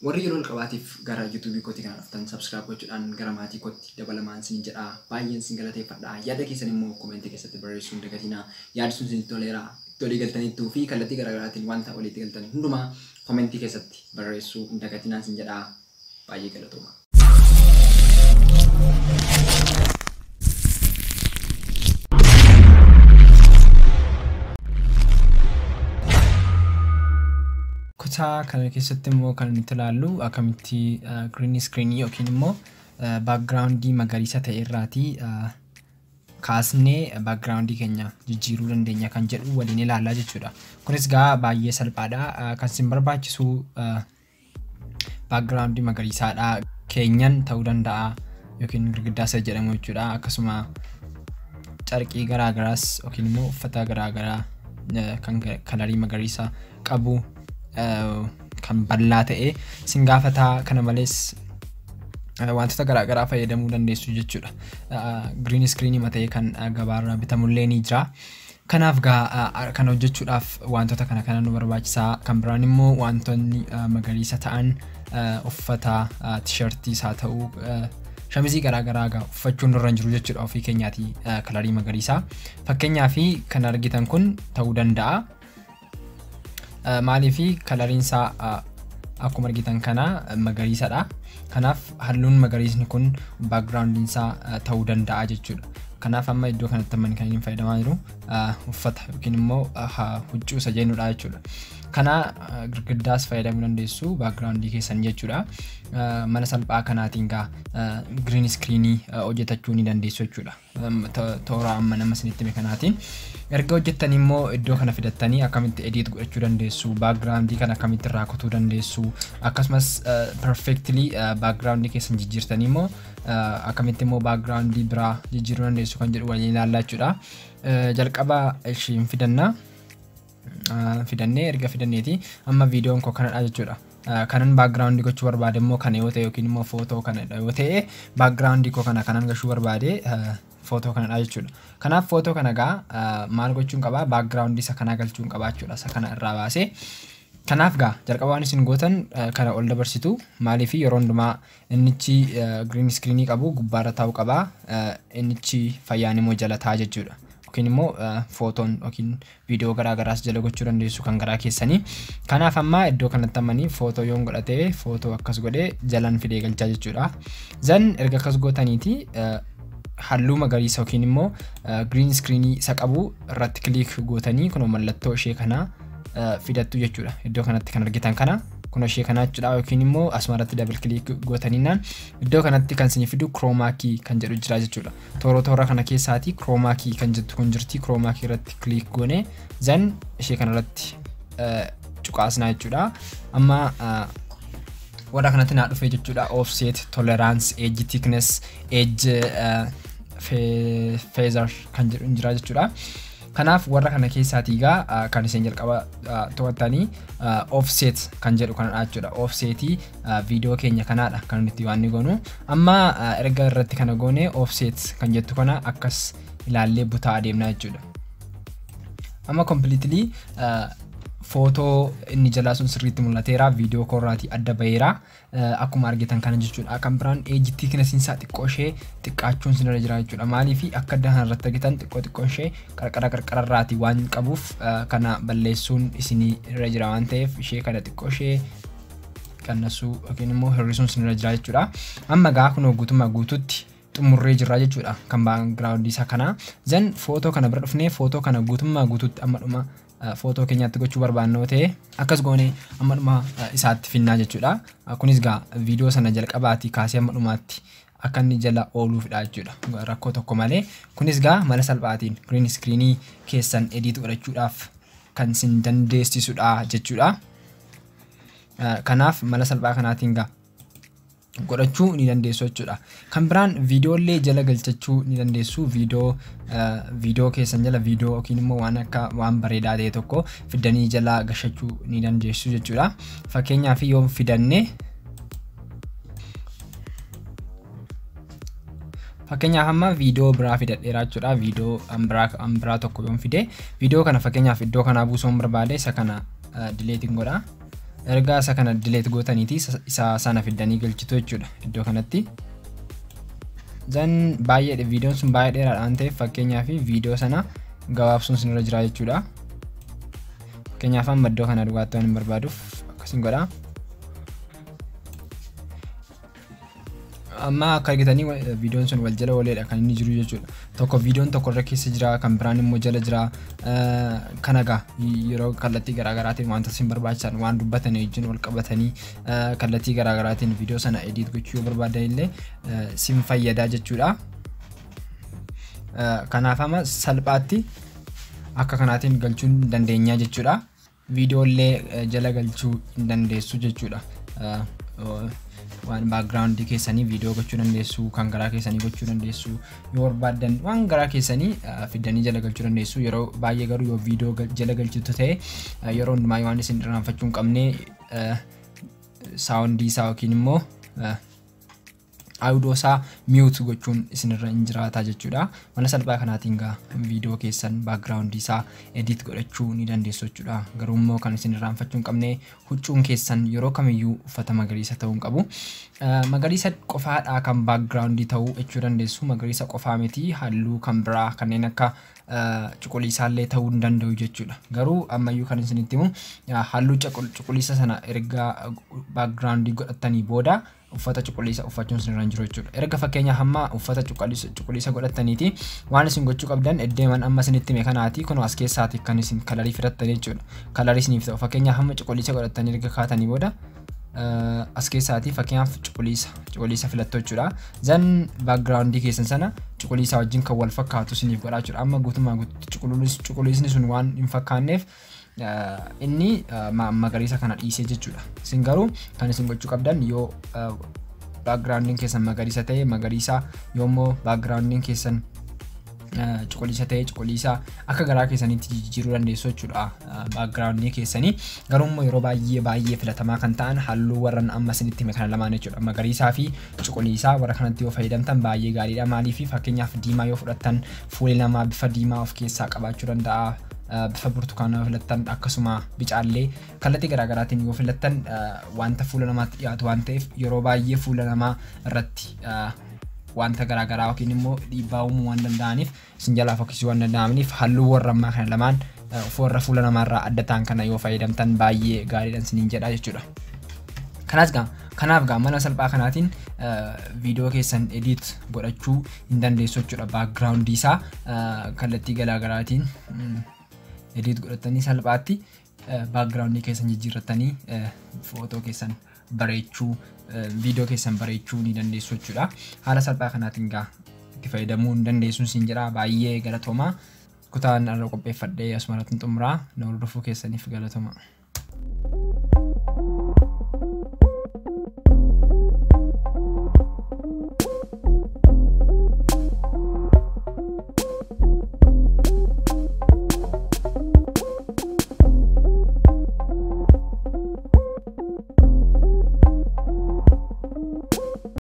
Warri yeroo jalqabaatiif gara YouTube kootii kana dhuftan subscribe gochuudhaan gara maatii kootti dabalamaan isin jedha. Baay'een isin galateeffadha. Yaada keessan immoo comment keessatti barreessuu hin dagatinaa. Yaadi sun isinitti toleera. Itti walii galtanittuu fi kallattii garaagaraatiin wanta walitti galtan hundumaa comment keessatti barreessuu hin dagatinaa isin jedha. Baay'ee galatooma. Kutaa kana keessatti immoo kan nuti ilaallu akkamitti green screen yookiin immoo background magariisa ta'e irraatii kaasnee background keenya jijjiiruu dandeenya kan jedhu waliin ilaallaa jechuudha. Kunis gaa baay'ee salphaadha. Kan isin barbaachisu background magariisaadha. Keenyan ta'uu danda'a yookiin girgiddaa isa jedhamu jechuudha. Akkasuma carqii garaagaraas yookiin immoo uffata garaagaraa kan kalarii magariisa qabu kan bal'aa ta'e isin gaafataa. Kana malees wantoota garaagaraa fayyadamuu dandeessu jechuudha. Green screen matee kan gabaarraa bitamullee ni jira. Kanaaf gaa kana hojjechuudhaaf wantoota kana kana nu barbaachisaa. Kan biraan immoo wantoonni magariisa ta'an uffata tishartiis haa ta'u shamizii garaagaraa gaa uffachuun nurra hin jiru jechuudha ofii keenyaati kalarii magariisaa. Fakkeenyaaf kan argitan kun ta'uu danda'a. Maaliif kalariin isaa akkuma argitan kana magariisadha. Kanaaf halluun magariisni kun backgroundiin isaa ta'uu danda'a jechuudha. Kanaaf amma iddoo kanatti amma kan inni fayyadamaa jiru uffata yookiin immoo huccuu isa jennudha jechuudha. Kana girgiddaas fayyadamuu dandeessu backgroundii keessan jechuudha. Mala salphaa kanaatiin gaa green screenii hojjetachuu ni dandeessu jechuudha. Toora amma nama isinitti hime kanaatiin. Erga hojjettanii immoo iddoo kana fidattanii akkamitti edit godhachuu dandeessu, backgroundii kana akkamitti irraa kutuu dandeessu, akkasumas perfectly backgroundii keessan jijjiirtanii immoo akkamitti immoo backgroundii biraa jijjiiruu dandeessu kan jedhu waliin ilaallaa jechuudha. Jalqaba ishiin fidanna. Fidannee erga fidanneeti amma viidiyoon koo kanadha jechuudha. Kanan background gochuu barbaade immoo kana yoo ta'e yookiin immoo footoo kanadha yoo ta'e background koo kana kanan gashuu barbaade footoo kanadha jechuudha. Kanaaf footoo kana gaa maal gochuun qabaa background isa kanaa galchuun qabaa jechuudha. Isa kana irraa baasee. Kanaaf gaa jalqaba waan isin gootan kana ol dabarsitu. Maaliif yeroo hundumaa innichi green screen qabu gubbaarra taa'uu qabaa. Innichi fayyaan immoo jala taa'a jechuudha. Yookiin immoo footoon yookiin viidiyoo garaagaraas jala gochuu dandeessu kan garaa keessanii. Kanaaf amma iddoo kanatti ammanii footoo yoon godhatee footoo akkas godhee jalan fidee galchaa jechuudha. Zan erga akkas gootaniiti halluu magariisa yookiin immoo green screen isa qabu irratti click gootanii kunoo mallattoo ishee kana fidattu jechuudha. Iddoo kanatti kan argitan kana kunoo ishee kana jechuudha. Yookiin immoo asuma irratti double click gootaniinaan iddoo kanatti kan isinii fidu chroma key kan jedhu jira jechuudha. Toora toora kana keessaati chroma key kan jettu kun jirti. Chroma key irratti click goone zan ishee kana irratti cuqaasnaa jechuudha. Amma warra kanatti naa dhufee jechuudha. Offset, tolerance, edge thickness, edge feather kan jedhu hin jira jechuudha. Kanaaf warra kana keessaatii gaa kan isin jalqaba to'attanii offset kan jedhu kanadha jechuudha. Offsetii viidiyoo keenya kanaadha kan nuti waan ni goonu. Amma erga irratti kana goone offset kan jettu kana akkas ilaallee butaa adeemna jechuudha. Amma completely footoo inni jalaa sun sirriitti mul'ateera. Viidiyoo koorraatii adda baheera. Akkuma argitan kana jechuudha. Kan biraan edge thickness isaa xiqqoo ishee xiqqaachuun sinirra jira jechuudha. Maaliif akka adda kana irratti argitan xiqqoo xiqqoo ishee qarqara qarqararraatii waan qabuuf kana balleessuun isinii irra jira waan ta'eef ishee kana xiqqoo ishee qannasuu yookiin immoo hir'isuun sinirra jira jechuudha. Amma gaa kunoo guutummaa guutuutti xumurree jirra jechuudha kan background isaa kana. Zan footoo kana bira dhufnee footoo kana guutummaa guutuutti amma dhuma footoo keenyaatti gochuu barbaannoo ta'e akkas goone amma dhuma isaatti finnaa jechuudha. Kunis gaa viidiyoo sana jalqabaatii kaasee amma dhumaatti akka inni jala ooluufidha jechuudha. Rakkoo tokko malee. Kunis gaa mala salphaatiin green screenii keessan edit godhachuudhaaf kan isin dandeessisudha jechuudha. Kanaaf mala salphaa kanaatiin gaa godhachuu ni dandeessu jechuudha. Kan biraan viidiyoolee jala galchachuu ni dandeessu. Viidiyoo keessan jala viidiyoo yookiin immoo waan akka waan bareedaa ta'e tokko fidanii jala gashachuu ni dandeessu jechuudha. Fakkeenyaaf yoo fidanne fakkeenyaaf amma viidiyoo biraa fidadheera jechuudha. Viidiyoo biraa tokko yoon fide viidiyoo kana fakkeenyaaf iddoo kanaa buusuun barbaade isa kana dileetiin godha. Erga isa kana delete gootaniiti isa sana fiddanii galchitu jechuudha iddoo kanatti. Zan baay'ee viidiyoon sun baay'ee dheeraadha waan ta'eef fakkeenyaaf viidiyoo sana gabaabsuun sinirra jira jechuudha. Fakkeenyaaf amma iddoo kana dhugaatti waan hin barbaaduuf akkasiin godha. Amma akka argitanii viidiyoon sun wal jala ooleedha kan inni jiru jechuudha. Tokko viidiyoon tokko irra keessa jira, kan biraan immoo jala jira. Kan egaa yeroo kallattii garaagaraatiin wanta isin barbaachisan waan dubbatan wajjin wal qabatanii kallattii garaagaraatiin viidiyoo sana edit gochuu yoo barbaadan illee sin fayyadaa jechuudha. Kanaaf amma salphaatti akka kanaatiin galchuu hin dandeenya jechuudha. Viidiyoo illee jala galchuu hin dandeessu jechuudha. Waan background keessanii viidiyoo gochuu dandeessu, kan garaa keessanii gochuu dandeessu, yoo barbaaddan waan garaa keessanii fiddanii jala galchuu dandeessu. Yeroo baay'ee garuu yoo viidiyoo jala galchitu ta'e yeroo hundumaa waan isin irraanfachuu hin qabne saawundii isaa yookiin immoo audio isaa mute gochuun isinirra hin jiraata jechuudha. Mala salphaa kanaatiin gaa viidiyoo keessan background isaa edit godhachuu ni dandeessu jechuudha. Garuu immoo kan isin irraanfachuu hin qabne huccuun keessan yeroo kamiyyuu uffata magariisa ta'uu hin qabu. Magariisa qofaadhaa kan background ta'uu jechuu dandeessu. Magariisa qofaa miti, halluu kan biraa kanneen akka cuquliisaallee ta'uu hin danda'u jechuudha. Garuu ammayyuu kan isinitti himu halluu cuquliisa sana erga background godhatanii booda uffata cuquliisa uffachuun isinirra hin jiru jechuudha. Erga fakkeenyaaf amma uffata cuquliisa godhataniiti waan isin gochuu qabdan eddeeman amma isinitti hime kanaati kun as keessaati kan isin kalarii fidattan jechuudha. Kalarii isiniif ta'u fakkeenyaaf amma cuquliisa godhatanii erga kaatanii booda as keessaati fakkeenyaaf cuquliisa filattu jechuudha. Zan background keessan sana cuquliisa wajjin kan wal fakkaatu isiniif godhaa jechuudha. Amma guutummaa guutuutti cuquliisni sun waan hin fakkaanneef inni magariisa kana dhiisee jechuudha. Isin garuu kan isin gochuu qabdan yoo backgroundiin keessan magariisa ta'e magariisa, yoo immoo backgroundiin keessan cuquliisa ta'e cuquliisa akka garaa keessanitti jijjiiruu dandeessu jechuudha backgroundii keessanii. Garuu immoo yeroo baay'ee baay'ee filatamaa kan ta'an halluu warran amma isinitti hime kana lamaan jechuudha. Magariisaa fi cuquliisaa warra kanatti yoo fayyadamtan baay'ee gaariidha. Maaliif fakkeenyaaf diimaa yoo fudhattan fuulli namaa bifa diimaa of keessaa qabaachuu danda'a. Bifa burtukaanaa filattan akkasuma bicaallee kallattii garaagaraatiin yoo filattan wanta fuula namaatti dhiyaatu waan ta'eef yeroo baay'ee fuula namaa irratti wanta garaagaraa yookiin immoo dhiibbaa uumuu waan danda'aniif isin jalaa fokkisuu waan danda'aniif halluu warra ammaa kana lamaan warra fuula namaarraa adda ta'an kana yoo fayyadamtan baay'ee gaariidhaan isiniin jedha jechuudha. Kanaaf gaa mala salphaa kanaatiin viidiyoo keessan edit godhachuu hin dandeessu jechuudha. Background isaa kallattii garaagaraatiin edit godhatanii salphaatti background keessan jijjiirratanii footoo keessan bareechuu viidiyoo keessan bareechuu ni dandeessu jechuudha. Haala salphaa kanaatiin gaa itti fayyadamuu hin dandeessu siin jedha. Baay'ee galatoomaa. Kutaan irra qopheeffadhee asumarratti xumuraa. Na hordofuu keessaniif galatooma.